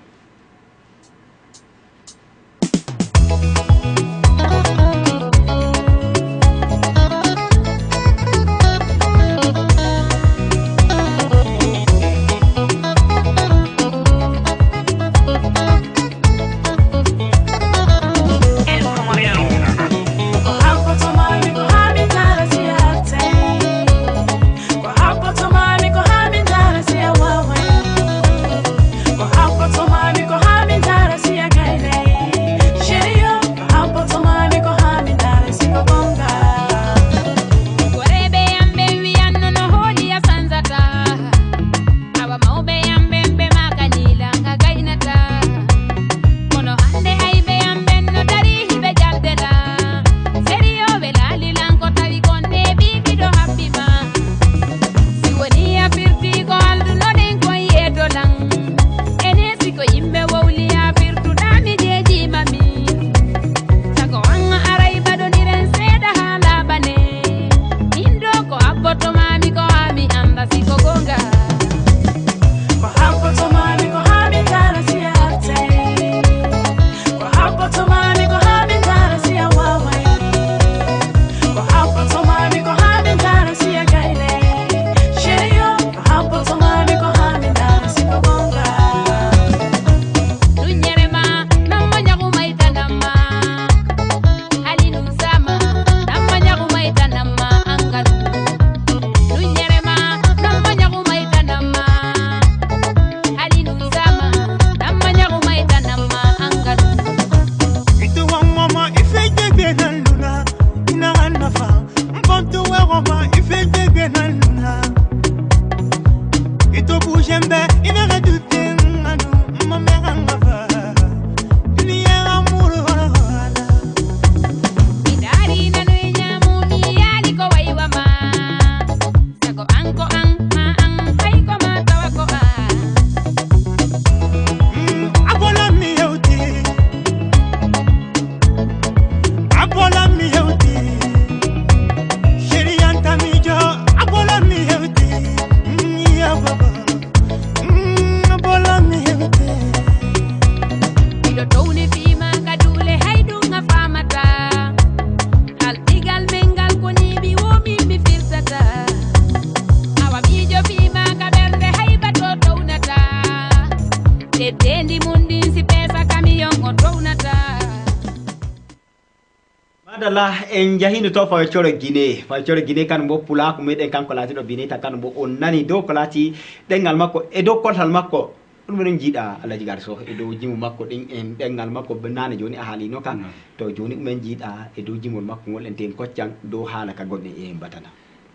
Madalla, en njahiino to fawe coro Gine. Fawe coro Gine kan mbo pulaaku meɗen kanko laatiiɗo Bineta kan mbo on nani dow ko laati ɗengal makko e dow koltal makko. Ɗum eɗen njiiɗa Alhaji Garso e dow jimu makko ɗin en ɗengal makko naane jooni a haaliino kan. To jooni ɗum en njiiɗa e dow jimol makko ngol en teen koccan dow haala ka gonɗen e en batana.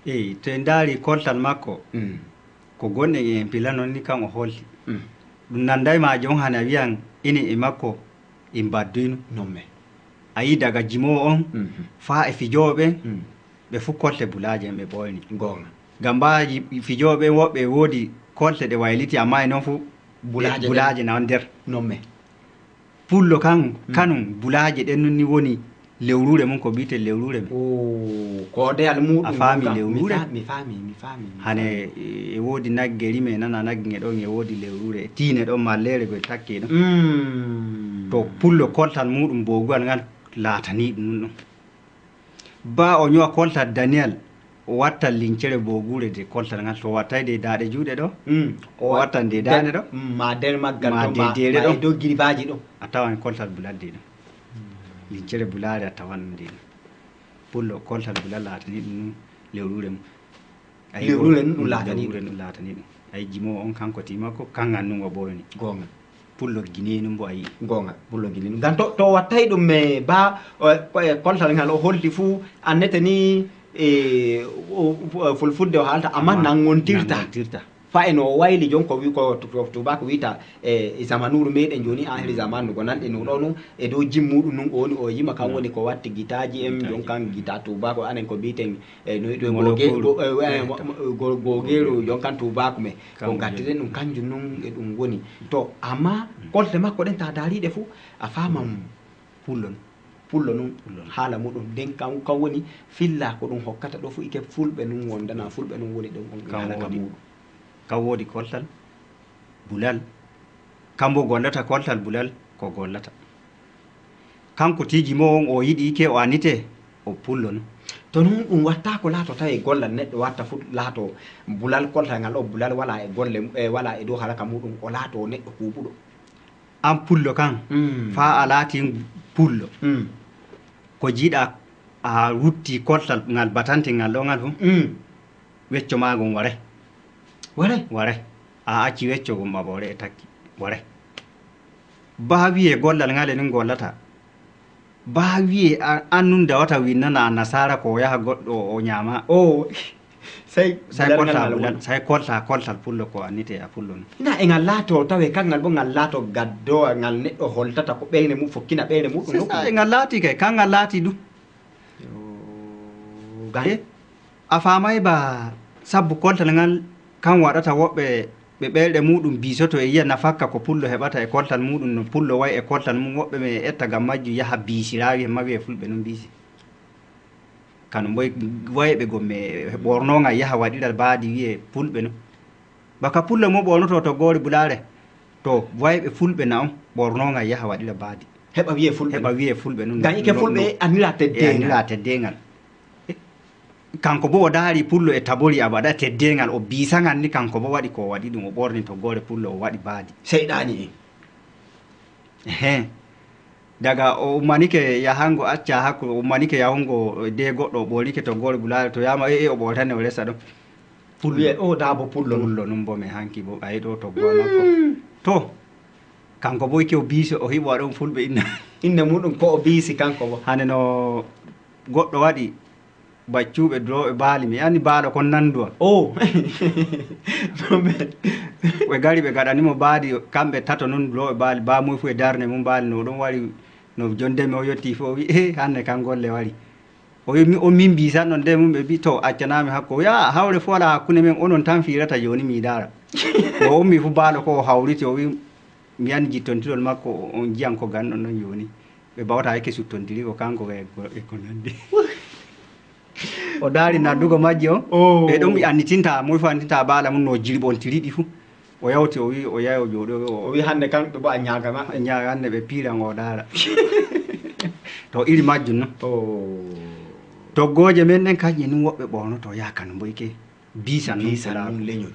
Eyi, to en ndaari koltal makko, ko gonɗen e en pila noon ni kan o holli. Ɗum nannday ma joon hana wiyan enen e makko en mbadduyno. Non me. A yii daga jimoowo on faa e fijooɓe ɓen, ɓe fuu kolte bulaaje en ɓe ɓooyni. Goonga. Ngam mbaaji fijooɓe ɓen woɓɓe e woodi kolte ɗe wayliti, ammaa e noon fuu bulaaje na on nder. Non me. Pullo kan, kanum, bulaaje ɗen nun ni woni lewruure mum, ko biyetee lewruure mum. Oo, koodeyal muuɗum. A faami lewruure? Mi faami, mi faami, mi faami. Hane e woodi nagge rime, nana nagge ɗon e woodi lewruure, tiine ɗon, malleere goy takke ɗon. To pullo koltal muuɗum booguwal ngal laatanii ɗum ɗum. Baa o ñowa koltal daniyal, o watta lincere booguure de koltal ngal, to wattay de daaɗe juuɗe ɗo, o wattan de daaɗe ɗo, ma der maggal ma de deere ɗo, e dow giribaaji ɗo. A tawan koltal bulal de ɗo. Lincere bulaare a tawan ɗum de ɗo. Pullo koltal bulal laatanii ɗum lewruure mum. Lewruure ɗum laatanii ɗum. Lewruure ɗum laatanii ɗum. Ay jimoowo on kanko tima ko kan annun o ɓooyni. Goonga. Pullo Gine nun mbo a yi'i. Goonga, pullo Gine nun. Ngam to, to wattay ɗum e ba, o, ko e koltal ngal o holdi fuu, annete ni, e, o, o, fulfulde o haalta, amma nanngontirta. Nanngontirta. Fa e no o wayli jon ko wi-, ko tu-, tu-, tubaako wi'ata, e, e zamanuuru meɗen jooni, ahiri zamanu ko nanɗe no ɗo nun, e dow jimmuɗum nun o woni o yima kan woni ko watti gitaaji en, jon kan gita tubaako anen ko bi'eten, e, no ɗo goge-, go-, e, e, mo-, mo-, go-, gogeeru jon kan tubaako me. Ko gatteten ɗum kanjum nun e ɗum woni. To, amma kolte makko ɗen ta daariɗe fu, a faaman pullo nun. Pullo nun, haala muɗum. Nden kan, kan woni filla ko ɗum hokkata ɗo fu ike fulɓe nun wondana, fulɓe nun woni ɗon on haala ka muɗum. Kan woodi koltal, bulal, kambo gollata koltal, bulal, ko gollata. Kanko tigi mo on o yiɗi ike o anite, o pullo nun. To nun ɗum watta ko laato tawi gollal neɗɗo watta fu laato bulal koltal ngal o bulal wala e golle, e wala e dow haraka muɗum o laato neɗɗo kuuɓuɗo. An pullo kan, faa a laati pullo. Ko jiiɗa a rutti koltal ngal batante ngal ɗo ngal fu. Wecco maa ngon ware. Ware? Ware. A acci wecco ngon ɓaɓoore e takki. Ware. Baa wi'e gollal ngal e nun gollata. Baa wi'e a-, an nun dawata winnana annasaara ko o yaha goɗɗo o ñaama. Oo. Sey bulal ngal woni. Sey kolta, koltal pullo ko annitee a pullo nun. Ina e ngal laato tawe kan ngal bo ngal laato gaddowa ngal neɗɗo holtata ko ɓeyre mum, fokkina ɓeyre muɗum nokku. C'est ça, e ngal laati kay, kan ngal laati ɗum. Yoo, gay. Eh, a faamay ba sabbu koltal ngal kan waɗata woɓɓe ɓe ɓerɗe muɗum biisoto e yi'a nafakka ko pullo heɓata e koltal muɗum no pullo wa'i e koltal mum woɓɓe ɓe etta gam majjum yaha biisira wi'e ma wi'e fulɓe nun biisi. Kano mboy wayɓe gom e ɓornonga yaha waɗira baadi wi'e fulɓe no. Baka pullo mo ɓornoto toggoore bulaare. To wayɓe fulɓe na on ɓornonga yaha waɗira baadi. Heɓa wi'e fulɓe. Heɓa wi'e fulɓe nun. Ngam ike fulɓe annira teddeengal. Annira teddeengal. Eh, kanko bo o daari pullo e tabori a waɗa teddeengal o biisangal ni kanko bo waɗi ko o waɗi ɗum o ɓorni toggoore pullo o waɗi baadi. Seyɗaani en. Ehe. Daga o ummanike yahango acca hakku, o ummanike yahungo de goɗɗo o ɓoolike to goore bulaare to yama e, e o ɓooltane o resa ɗon. Pullo. Wi'e o daabo pullo. Pullo nun bo mi hanki bo ɓay ɗo to goa makko. To, kanko bo ike o biisi o hiɓo ɗon fulɓe inna. Inna muɗum ko o biisi kanko bo. Hane no goɗɗo waɗi Baccuuɓe durooɓe baali, mi anndi baalo kon nannduwa. Oh! Ɓe ngari ɓe ngaɗani mo baadi, kamɓe tato noon durooɓe baali, baamuy fof e darnde mum baali no ɗum wari, no jonde mi o yottii fof o wi, "Eh, hannde kan golle wari." O wi, "Mi, on min mbiisan ɗon nde mum?" Ɓe mbi, "To, accanaa mi hakko." O wi, "Aa, hawre fof alaa hakkunde men, onon tan fiirata jooni mi ndaara." O ummi fof baalo ko o hawriti, o wi, "Mi anndi jittontirol makko, on njiyan ko ganɗon ɗon jooni." Ɓe mbawta hakke suttontiri ko kanko e ko, e ko nanndi. O daari naddugo majji on. Oh. Ɓe ɗon annitinta, moy fof annitinta baala mum no jirɓontiri ɗi fuu. O yawti, o wi, o yahi, o jooɗi, o, o wi, "Hannde kam ɓe bo a ñaagama." Ñaaga hannde ɓe piiran o daara. To iri majjum non. Oh. Toggooje men ɗen kañƴe nun woɓɓe ɓornoto yaha kano mboyke. Biisan nun. Biisan nun leñol.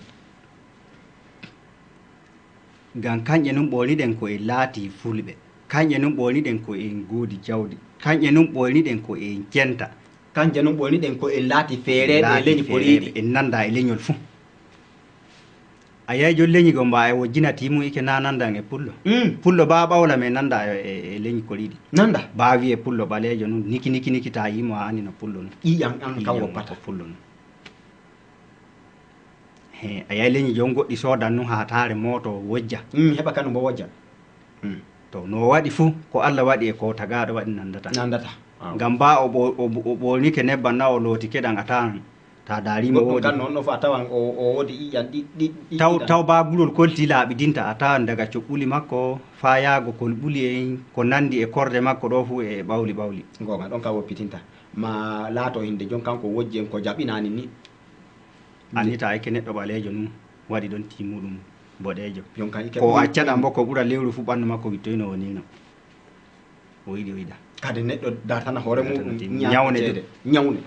Ngam kañƴe nun ɓoyniɗen ko en laatii fulɓe. Kanƴe nun ɓoyniɗen ko en goodi jawdi. Kanƴe nun ɓoyniɗen ko en centa. Kanƴe nun ɓoyniɗen ko en laati feereeɓe e leñi koriiɗi. En nanda e leñol fu. A yahi jon leñi goo mba e wojjina tiimu ike na nandan e pullo. Mm. Pullo baa ɓawla men nanda e, e, e leñi koriiɗi. Nanda? Baa wi'e pullo ɓaleejo nun niki, niki, niki ta yiimo a andi no pullo nun. Ƴiiƴan an kan woppata. Ko pullo nun. He, a yahi leñi jon goɗɗi soodan nun haataare mooto wojja. Mm, heɓa kanu mbo wojja. Mm. To, no o waɗi fu, ko Alla waɗi e ko tagaaɗo waɗi nandata. Nandata. Waaw. Ngam baa o ɓo-, o ɓo-, o ɓoolnike nebban na o lootike ɗan a tawan, ta daari mo woodi. Goɗɗum kan noon no fu a tawan o, o woodi ƴiiƴan ɗi, ɗi, ɗi taw, ɗiɗan. Taw baa gulol kolti laaɓidinta, a tawan daga coɓɓuli makko faa yaago kolɓuli en, ko nandi e korde makko ɗo fu e ɓawli ɓawli. Goonga, ɗon ka woppitinta. Ma laato hinde jon kanko wojji en ko jaɓinaani ni. Annitaa ikke neɗɗo ɓaleejo nun waɗi ɗon tiimuɗum boɗeejo. Jon kan ikke ko o accaɗa mbo ko ɓura lewru fu ɓannu makko wittoyno o nino. O yiɗi o yiɗa. Kadi neɗɗo dartana hoore muɗum ñawne ceede. Ñawne.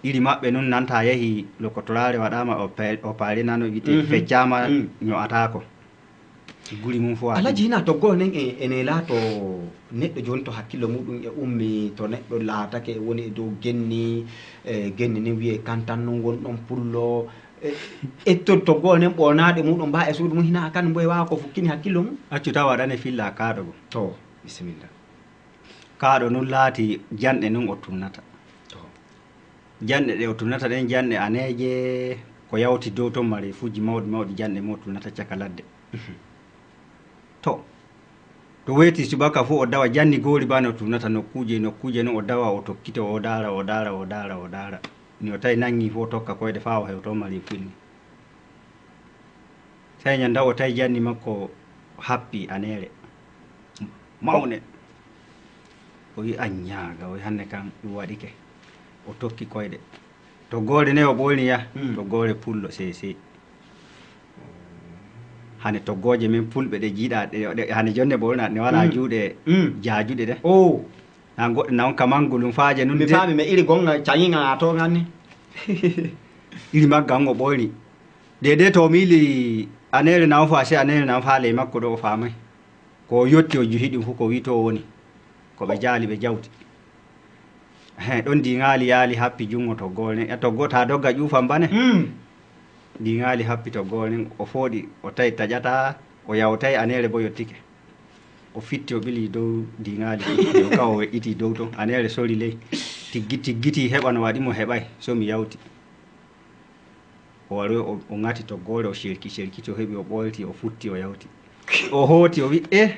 Iri maɓɓe nun nanta yehi lokotoraare waɗaama o pa-, o paari nano wi'ete feccaama ño'ataako. Guri mum fof. Alaji hina toggo nen e, ene laato neɗɗo jooni to hakkillo muɗum e ummi to neɗɗo laatake e woni e dow genni, e genni nin wiye kan tan non woni ɗon pullo. E, e to, toggo nen ɓoonaade muɗum mba e suudu mum hina kan mbo e waawa ko fukkini hakkillo mum. Accu tawa waɗane filla kaaɗo go. To, bisimilla. Kaaɗo nun laati janɗe nun o tunnata. To. Janɗe ɗe o tunata ɗen, janɗe aneeje, ko yawti dow ton mareefuuji mawɗi mawɗi, janɗe mo o tunata caka ladde. Mhm. To, to weeti subaka fu o dawa janni goori bane o tunata nokkuuje, nokkuuje non o dawa o tokkito, o daara, o daara, o daara, o daara. Ni o tawi nangi fu o tokka koyɗe faa o hewto mareefuuji ni. Sey ñande o tawi janni makko happi aneere mawne. O wi, "An ñaaga, o wi, hannde kan ɗum waɗike." O tokki koyɗe. Toggoore ne o ɓoyni ya, hmm, toggoore pullo seesee. Hane toggooje men pulɓe ɗe jiiɗa, ɗe, ɗe, hane jonne ɓoyna, ne wara, hmm, juuɗe, hmm, jaajuɗe ɗe. Oh. Na goɗɗe na on ka mangu ɗum faaje nun mi de. Faami, mi iri gonga cañinga a to nganni. Iri magga on o ɓoyni. Dede to miili aneere na on faa, se aneere na on faa ley makko ɗo o faamay. Ko o yotti o juhi ɗum fu ko wi to woni. Ko ɓe jaali ɓe jawti. He, ɗon diŋaali yaali happi junngo toggoore nen. E toggo ta dogga ƴuufan bane? Mm. Diŋaali happi toggoore nen. O fooɗi, o tawi taƴata, o yawtay aneere bo yottike. O fitti o ɓili dow diŋaali, o ka o weƴƴiti dow ton. Aneere sori ley. Tiggi-, tiggiti heɓa no waɗi mo heɓay. So mi yawti. O wari o, o ŋati toggoore, o cerki, cerkiti, o heɓi, o ɓoylti, o futti, o yawti. O hooti, o wi, "Eh."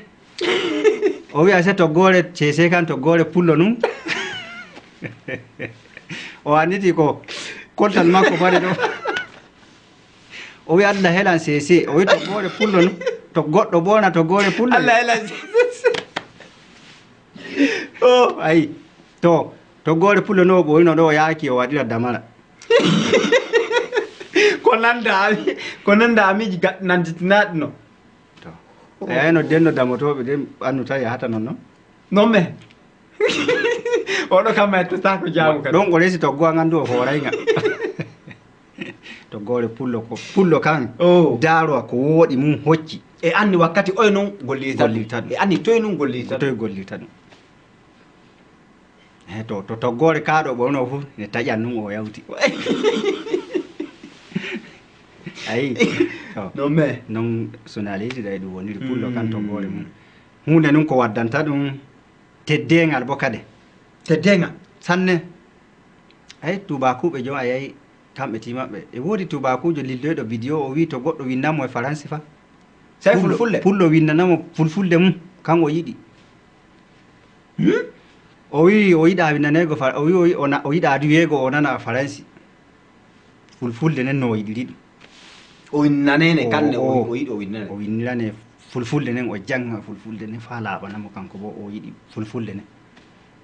O wi, "Ase toggoore, seesee kan toggoore pullo nun." O anniti ko koltal makko fade ɗo. O wi, "Allah helan seesee." O wi, "Toggoore pullo nun." To goɗɗo ɓoyna toggoore pullo. Allah helan seesee. O, ayi. To, toggoore pullo no o ɓoyno ɗo, o yaaki, o waɗira damara. Ko nanda ami, ko nanda amiji ga-, nanditinaaɗi no. To. E ay no denno damotooɓe den, ɓannu tawi yahata non non. Non me. Oɗo kam ma ettata ko jaamu kadi. Ɗon o resi toggo an andu o fooray nga. Toggoore pullo ko, pullo kan. Oh. Daaro ko wooɗi mum hocci. E anni wakkati oy non gollirta ɗum. Gollirta ɗum. E anni toy non gollirta ɗum. Toy gollirta ɗum. He to, to toggoore kaaɗo ɓorno fu, ne taƴan nun o yawti. Ayi. To. Non me. Non sunalisi ɗay ɗum woniri pullo kan toggoore mum. Huunde nun ko waddanta ɗum teddeengal bo kade. Teddeengal? Sanne. Ayi, tuubakuuɓe jon a yayi kamɓe ti maɓɓe. E woodi tuubakuujo lildoyɗo bidiyo, o wi'i to goɗɗo winnan mo e faransi fa. Sey fulfulde? Pullo winnana mo fulfulde mum, kan o yiɗi. Hmm? O wi'i o yiɗaa winnaneego fa-, o wi'i o yi-, o na-, o yiɗaa du wi'eego o nana faransi. Fulfulde nen no o yiɗiri ɗum. O winnanene kanne o, o, o yiɗi o winnane. O winnirane fulfulde nen, o jannga fulfulde nen faa laaɓana mo kanko bo o yiɗi fulfulde nen.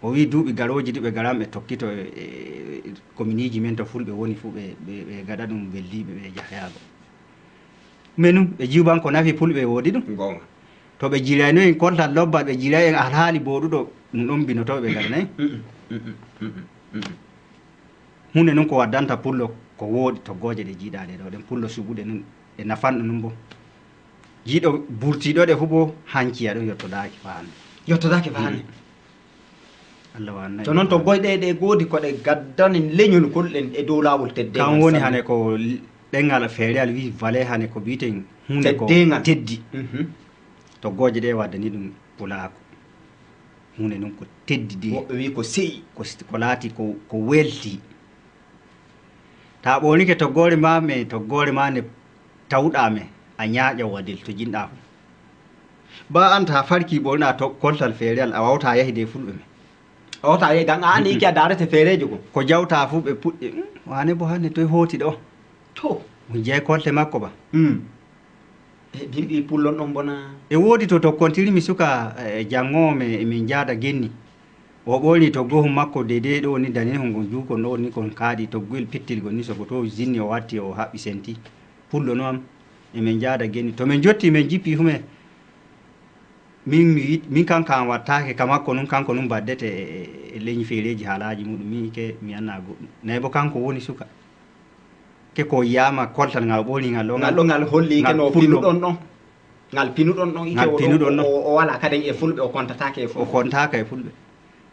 O wi'i duuɓi garooji ɗi ɓe garan ɓe tokkito e, e, e kominiiji men to fulɓe woni fu ɓe, ɓe, ɓe gaɗa ɗum welliiɓe ɓe jahayaago. Menu, ɓe jiwban ko nafi pulɓe e woodi ɗum. Goonga. To ɓe jiirayno en koltal lobbal, ɓe jiiray en alhaali booɗuɗo, ɗum ɗon binotooɓe ɓe ngaɗanay. Mm, mm, mm, mm, mm. Huunde nun ko waddanta pullo ko wooɗi toggooje ɗe jiiɗaa ɗe ɗo, ɗen pullo suɓuɗe nun, ɗe nafanɗo nun bo. Jiiɗo burtiiɗo ɗe fu bo, hanciya ɗon yottodaaki faa hande. Yottataake faa hannde. Allah waannay. To noon, to goyɗe ɗe goodi ko ɗe gaddani leñol ngol en e dow laawol tedde. Kan woni hane ko l-, ɗengal feereyal wi'i valeur, hane ko bi'eten huunde ko teddi. Mhm. To gooje ɗe waddani ɗum pulaaku. Huunde noon ko teddi de. Woɓɓe wi'i ko seyi. Ko s-, ko laati ko, ko welti. Ta ɓoornike toggoore ma, me toggoore ma nde tawɗa me, a ñaaƴa wadel to jinɗa fu. Ba an ta farki ɓoorna to koltal feereyal, a wawta yahi de fulɓe me. A wawta yahi gan a andi ikke a daarete feereejo ko. Ko jawta fu ɓe puɗɗi, "Hmm, wane bo hande toy hooti ɗo?" To. Mo jeyi kolte makko ba. Hmm. E bimɓi pullon ɗon bona. E woodi to tokkontiri mi suka, e, janngoowo me, e min njaada genni. O ɓoyni toggohun makko deydey ɗo ni danehun ngon juukon ɗo ni kon kaaɗi togguyel pittil gon ni sogo to jinni o watti o haɓɓi senti. Pullo no am, e min njaada genni. To min jotti min jippi fu men. Min mi yiɗ-, min kanko an wattaake ka makko nun, kanko nun baddete e, e, e leñi feereeji haalaaji muɗum. Min ke mi annaa goɗɗum. Nayi bo kanko woni suka. Ke ko yiyaama koltal ngal ɓoyni ngal ɗo, ngal ɗo ngal holli ke no pinuɗon ɗon. Ngal pinuɗon ɗon, ike o ɗo, o, o, o walaa kaden e fulɓe, o kontataake e fulɓe. O kontaaka e fulɓe.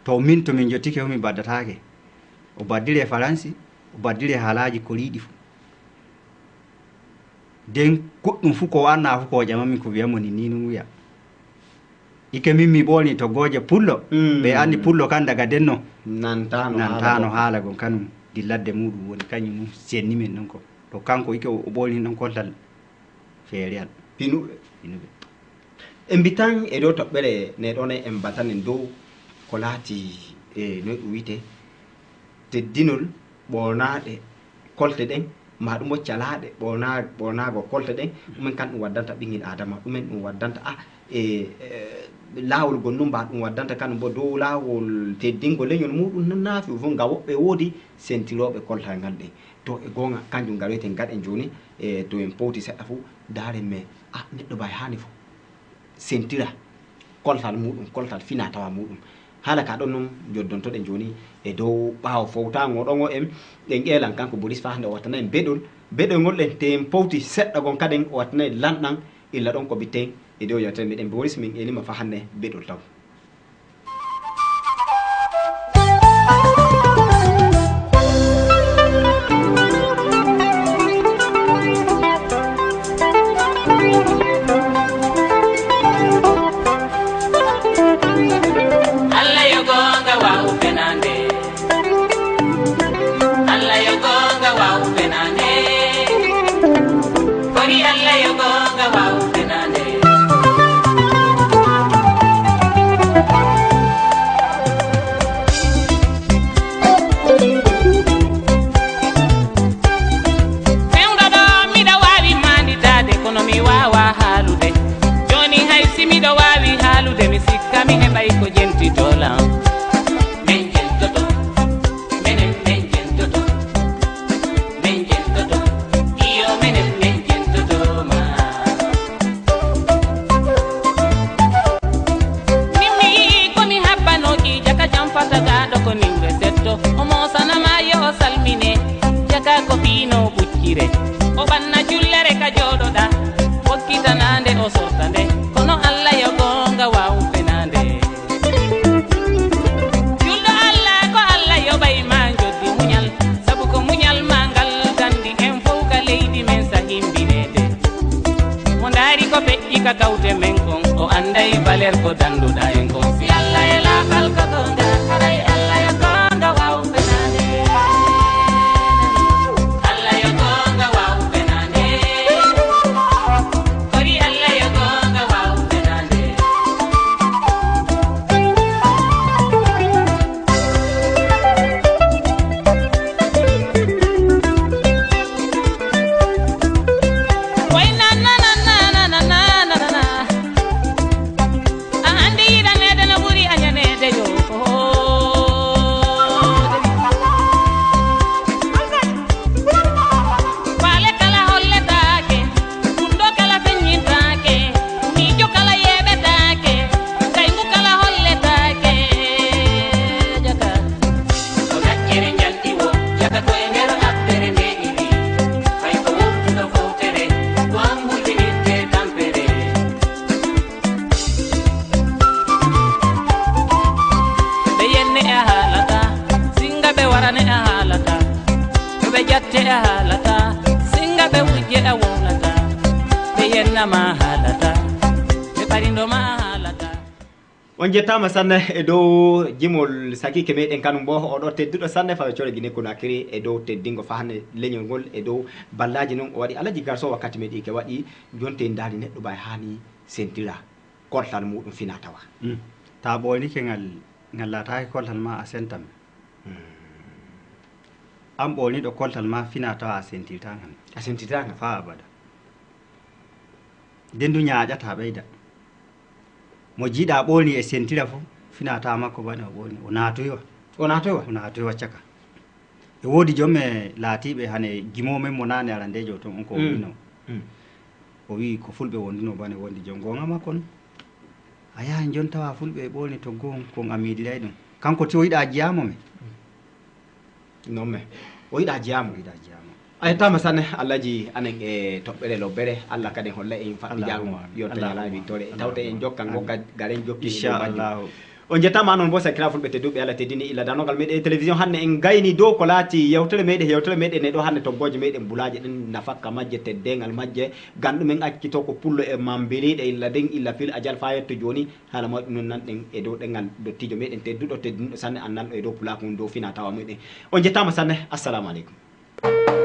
To min, to min jottike, o min baddataake. O baddire Faransi, o baddire haalaaji ko riiɗi fu. Den goɗɗum fu ko o annaa fu ko o ƴama min ko wi'a mo ni, ni nun wi'a. Ike min mi ɓoyni toggooje pullo, mm, ɓe anni pullo kan daga denno. Nantaano haala gon. Nantaano haala gon kanum, dilladde muɗum woni kanum nun senni min ɗon ko. To kanko ike o, o ɓoyni ɗon koltal feereyal. Pinuɓe. Pinuɓe. En mbitan e dow toɓɓere ne ɗon en mbatanen dow ko laati e noy ɗum wiyetee teddinol ɓoornaaɗe kolte ɗen, maa ɗum o calaaɗe ɓoorna-, ɓoornaago kolte ɗen, ɗumen kan ɗum waddanta ɓinngel Aadama, ɗumen ɗum waddanta, ah, e, e, laawol gonnol mba ɗum waddanta kanum bo dow laawol teddingo leñol muɗum naafi fof nga woɓɓe woodi sentirooɓe koltal ngal ɗen. To e goonga, kanjum ngaroyten gaɗen jooni, e to en powti seɗɗa fof, ndaaren men, ah, neɗɗo ba e haani fof sentira koltal muɗum, koltal fina tawa muɗum. Haala ka ɗon non joddontoɗen jooni e dow ɓaawo fowtaango ɗon o en, ɗen eelan kanko Boris faa hannde o wattana en beɗol, beɗol ngol ɗen teen powti seɗɗa gon kaden o wattana en lanɗan illa ɗon ko bitten e dow yewtere meɗen Boris min eelima faa hannde beɗol taw. Allah yo goonga waaw fenaande. Allah yo goonga waaw fenaande. Kori Allah yo goonga waaw fenaande. Fewndo ɗo miɗo waawi maanditaade, kono mi waawaa haalude. Jooni hay si miɗo waawi haalude, mi sikka mi heɓay ko jentitoo lan. Min jentoto, menen min jentoto, min jentoto, iyo menen min jentoto ma. Min mi yi'i ko mi habbanooki jaka jam fata gaaɗo ko niwre setto. O moosana ma yo o salmine. Jaka ko piino ɓuccire. O ɓanna jullere ka jooɗoɗa. Wokkitanaande o sorta nde. Kono Alla yo goonga waaw fenaande. Julɗo Alla ko Alla yoɓay ma njoddi muñal. Sabu ko muñal ma ngal dandi en fow ka leydi men sa himbineede. Mo ndaari ko feƴƴi ka kawte men kon, o anday valeur ko danduɗa en kon. Si Alla e laafal ko goonga, haray Alla yo goonga waaw fenaande. Alla yo goonga waaw fenaande. Kori Alla yo goonga waaw fenaande. Way na na na na na na na na na. A andi yiɗa Ma haalata, ɓe ɓarindo ma haalata. On njettaama sanne e dow jimol sakiike meɗen kanum bo, oɗo tedduɗo sanne fawe core Gine Konakiri e dow teddingo fahande leñol ngol e dow ballaaji non o waɗi. Alaji Garso, wakkati meɗi ke waɗi, jonte en ndaari neɗɗo bay haani sentira koltal muɗum fina tawa. Mm. Ta ɓoynike ngal, ngal laataaki koltal ma a sentam. Mm. An ɓoyniɗo koltal ma fina tawa a sentirta ngal. A sentirta ngal? Fa abada. Nden du ñaaƴata ɓeyda. Mo jiiɗa ɓoyni e sentira fof, fina tawa makko bane o ɓoyni, o naatoywa. O naatoywa? O naatoywa caka. E woodi joom e laatiiɓe hane gimo men mo naane arandeejo ton on ko o Mm. wino. Mm. O wi'i ko fulɓe wonduno bane wondi joom goonga makko non. A yahan jon tawa fulɓe e ɓoyni to goon kon a miidiray ɗum. Kanko ti o yiɗa jiyaamo men. Non me. O yiɗa jiyaamo. O yiɗa jiyaamo. A yettaama sanne, Allaji anen e toɓɓere lobbere. Allah kadi holla en faɗɗi jaago Allahumma amin. Yonta Allahumma ñalaa amin. Wittore. Tawte en Amin. Jokkan Amin. Gokka garen jokki Inchallahu. On njettaama noon bo sakiraaɓe fulɓe tedduɓe Allah teddini illa dannogal meɗen e télévision hannde en gayni dow ko laati yewtere meɗen, yewtere meɗen e ɗo hannde toggooje meɗen bulaaje ɗen nafakka majje teddeengal majje gandumen accito ko pullo e mambiriɗe illa den illa fil ajal faa yetto jooni. Haala mawɗi noon nanɗen e dow ɗengal dottiijo meɗen tedduɗo teddinɗo sanne annanɗo e dow pulaaku ngun dow fina tawa meɗen. On njettaama sanne. Assalamu aleykum.